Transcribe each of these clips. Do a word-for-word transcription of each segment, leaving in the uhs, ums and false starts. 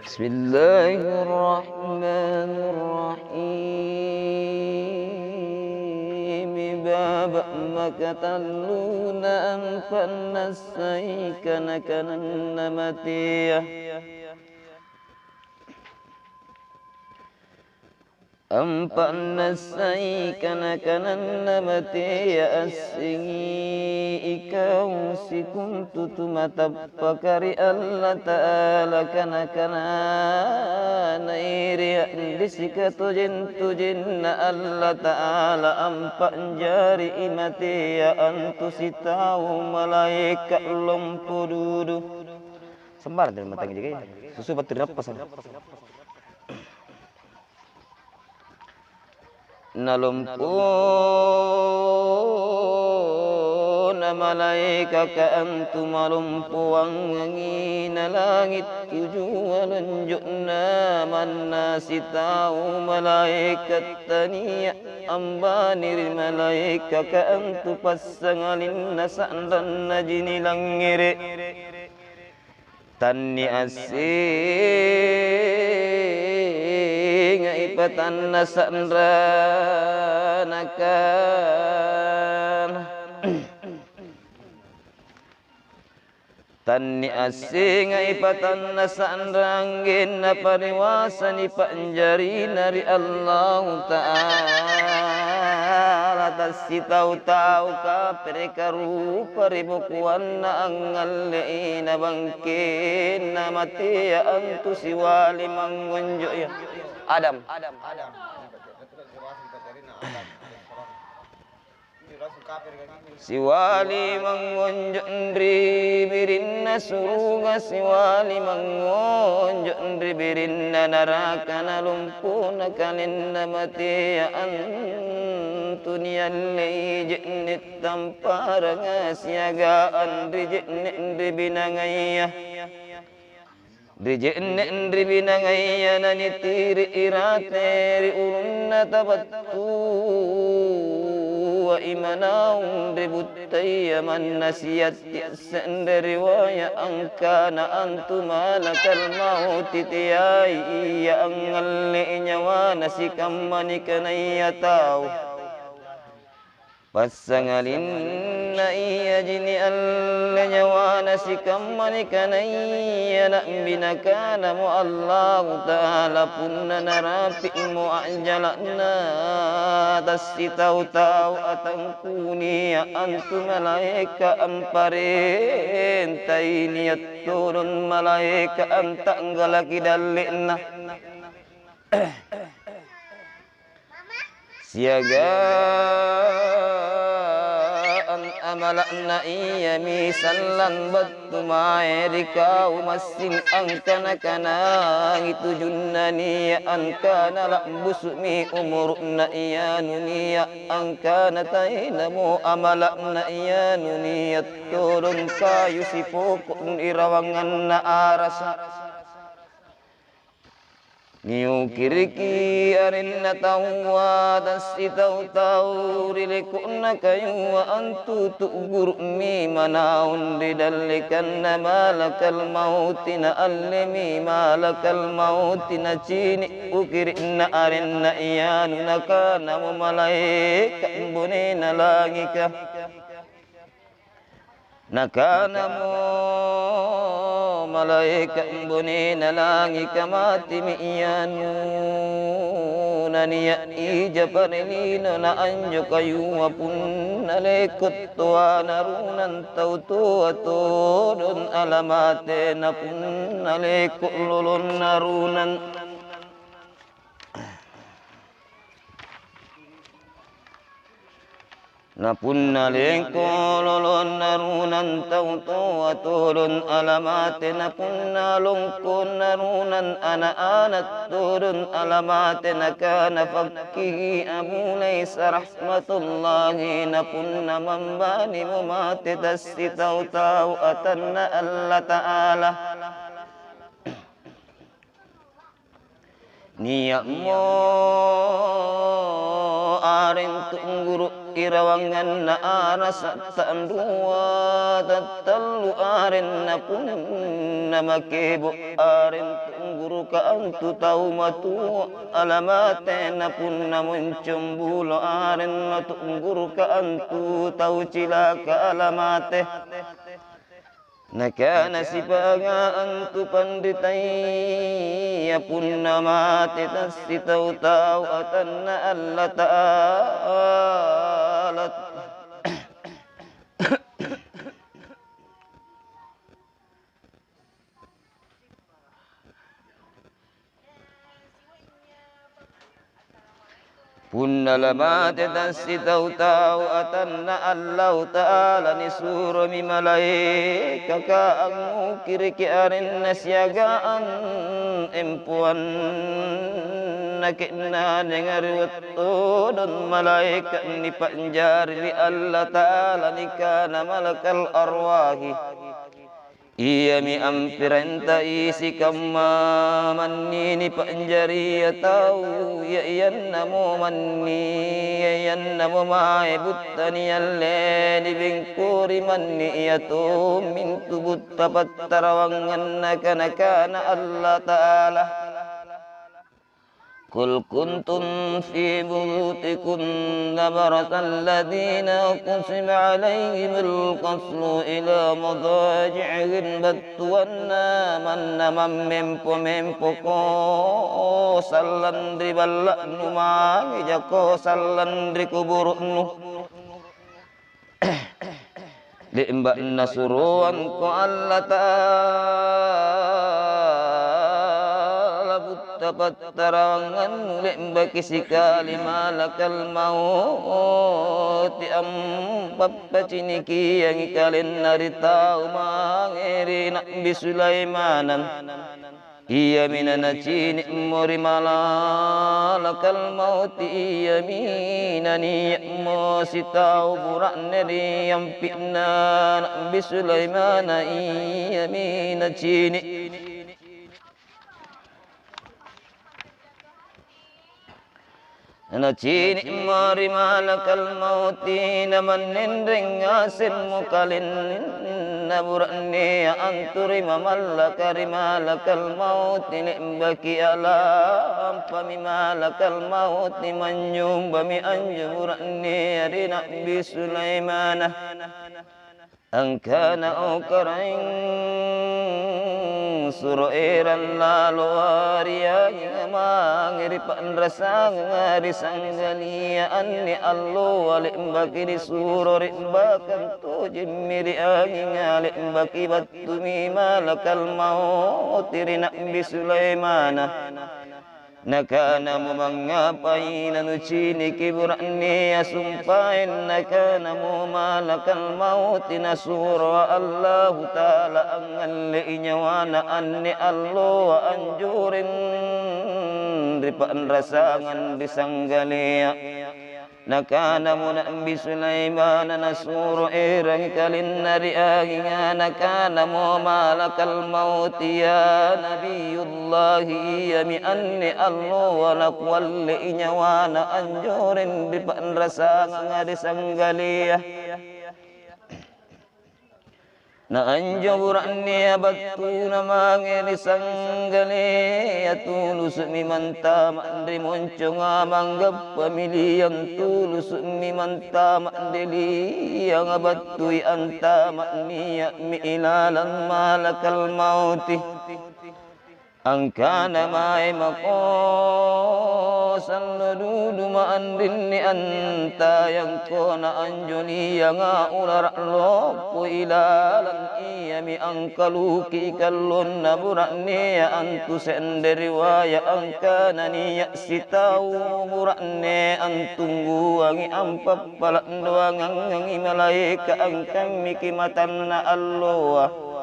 Bismillahirrahmanirrahim. Baba makatalluna ampa'na sai kana-kananna matea. Ampa'na sai kana-kananna matea assingi ikau sikuntu tu matappaka ri Allataala kana-kananai ri addi sikatojeng-tojenna Allataala. Ampa' jari i matea antu sitau malaeka lompo dudu. Sembarang tadi matang jaga ya. Susu batu ri nappa sana. Nalompona malaekaka antu malompoangngangi na langit tujua lonjo'na manna sitau malaeka tania ambani ri malaekaka antu passangalinna sanranna jini langngere. Tanni assinga ipatanna sanranaka. Tanni assinga ipatanna sanranggenna pariwasani panjarina ri Allahu Ta'ala. Tassitau-tau kapereka rupa ribokuanna angalle'i na bangkenna matea antu siwali mangngonjo'i Adam. Siwali mangngonjo ri birinna suruga, siwali mangngonjo ri birinna naraka, nalompona kalenna matea antu niallei je'ne' tamparanga siaga anri je'ne' ri binangaiya. Ri je'ne' ri binangaiya nanitiri irate ri ulunna tabattua imanaung ri buttaiya manna siatti assenre riwaya angkana antu malakal mauti teai iya angngalle nyawana sikammani kanaiya tau. Passangalinna iya jini alle nyawana sikammani kanaiya nabbi nakanamo Allahu Ta'ala punna narapi'mo ajjala'na tassitau-tau atangkunia antu malaeka amparentai niattodong malaeka antanggalaki dalle'na. Siaga amala'na iyami sallang battu mae ri kau massing angkana-kanangi tujunna nia angkana labbusu'mi umuru'na iyanu nia angkana tainamo amala'na iyanu nia todong kayu sipoko' irawanganna arasa. Niukiriki arenna tauwa tassitau-tau ri leko'na kayuwa antu tugguru'mi manaung ri dallekanna malakal mauti na allemi malakal mauti nacini' ukiri'na arenna iyanu nakanamo malaeka bonena langika. Nakanamo malaeka bonena langika matimi iyanu nania ija pare lino na anjo kayuwa punna leko' toa narunang tau toa todong alamate na punna leko' lolong narunang. Na punna lengko lolong narunang tau toa todong alamate, na punna longko narunang ana'-ana' todong alamate, nakana fakkihi Abu Laisa rahmatullahi, na punna mambani mumate tassitau-tau atanna Allata'ala. Nia'mo areng tungguru' irawanganna arasa' ta'rua, tattellu areng na punna makebo' areng tungguru' Ka antu tau matu alamate, napunna moncong bulo arenna tu'guru ka antu tau cilaka alamate. Nakana sipanga antu panritaiya, punna mate tassitau-tau atanna Allataala. Punna la mate tassitau-tau atanna Allahu Ta'ala, nisuromi malaekaka angngukiriki arenna siaga an-, empoanna ke'nana, nengari wettodong malaeka nipanjari ri Allataala, nikana malakal arwahi. Iyami amperenta isi kamma manni nipanjari iya tau, iya, iyannamo manni, iya, iyannamo mae butta nialle nibengkori manni iya tommintu butta pattarawangenna, kana-kana Allataala. قل كنتم في بيوتكم لبرز الذين كتب عليهم القتل إلى مضاجعهم. Bettuanna manna mammempo-mempoko sallang ri balla'nu, mange jako sallang ri kuburu'nu. Le'ba'na suroangko Allataala butta pattarawangennu, le'baki sikali malakal mauti ampappacinikiangi kalenna ri tau mange ri Nabbi Sulaimanan. Iyami nanacini'mo ri malakal mauti, iyami nania'mo sitau bura'ne ri ampi'na Nabbi Sulaimana, iyami nacini'. Nacini'mo ri malakal mauti, namannenreng ngaseng mukalenna bura'nea antu ri mamallaka ri malakal mauti, le'baki alampami malakal mauti, manyumbami anjo bura'nea ri Nabbi Sulaimana. Angkana, "O Karaeng, suro erang lalo rianging mange ri panrasangeng ri sanggalia anne alloa, le'baki risuro re'bakang tojemmi rianging, le'baki battumi malakal mauti ri Nabbi Sulaimana." Nakanamo, "Mangngapai nanuciniki bura'nea sumpaeng?" Nakanamo malakal mauti, "Nasuro Allahu Ta'ala angngallei nyawana anne alloa anjoreng ri panrasangeng ri sanggalia." Nakanamo Nabbi Sulaimana, "Nasuro erangi kalenna ri anginga." Nakanamo malakal mauti, "Ya Nabiyullahi, iyami anne alloa nakuwallei nyawana anjoreng ri panrasangeng ri sanggalia." Na anjo bura'nea battuna mange ri sanggalia, tulusu'mi mantama ri monconga, manggappami liang, tulusu'mi mantama ri lianga, battui antama nia'mi ilalang malakal mauti. Angkana, "Mae mako sallo dudu maanrinni antayangko." Na anjo lianga ulara loppo ilalang, iyami angkaluki kallonna bura'nea antu. Sende riwaya angkana, nia sitau bura'ne antungguangi ampappala doangangngangi malaeka angkammiki matanna alloa.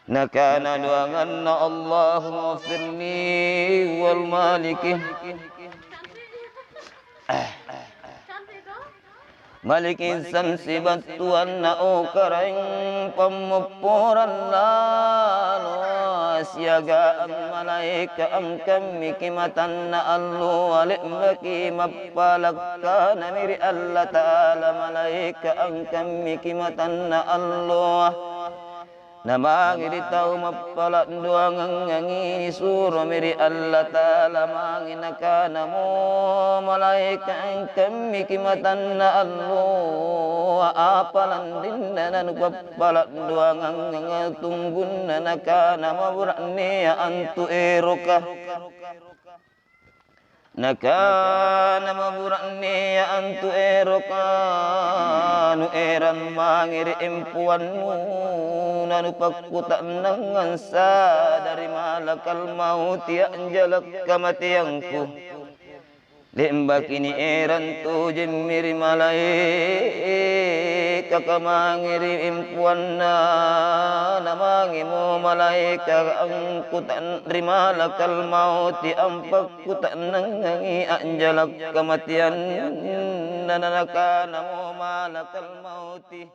Nakana doanganna, "Allahumma firli wal maliki." Maliki samsi battuanna, "O Karaeng pammopporang lalo siaga malaeka angkammiki matanna alloa, le'baki mappalakkanami ri Allataala malaeka angkammiki matanna alloa." Namangi ri tau mappaladduangengngangi, nisuromi ri Allataala, mangi nakanamo malaeka, engkammiki matanna alloa, apa lanrinna nanupappaladduangengngang, tunggunna nakanamo bura'nea antu eroka. Nakanamo bura'nea antu eroka, anu erang mangi ri empuannu, nanupakkuta'nangngang sadari malakal mauti, anjalak kamateangku. Lembakini erang tojemmi ri malaeka, kamangi ri empuanna, namangimo malaeka angkutan ri malakal mauti, ampakkuta'nangngangi anjalak kamateanna, nanakanamo malakal mauti.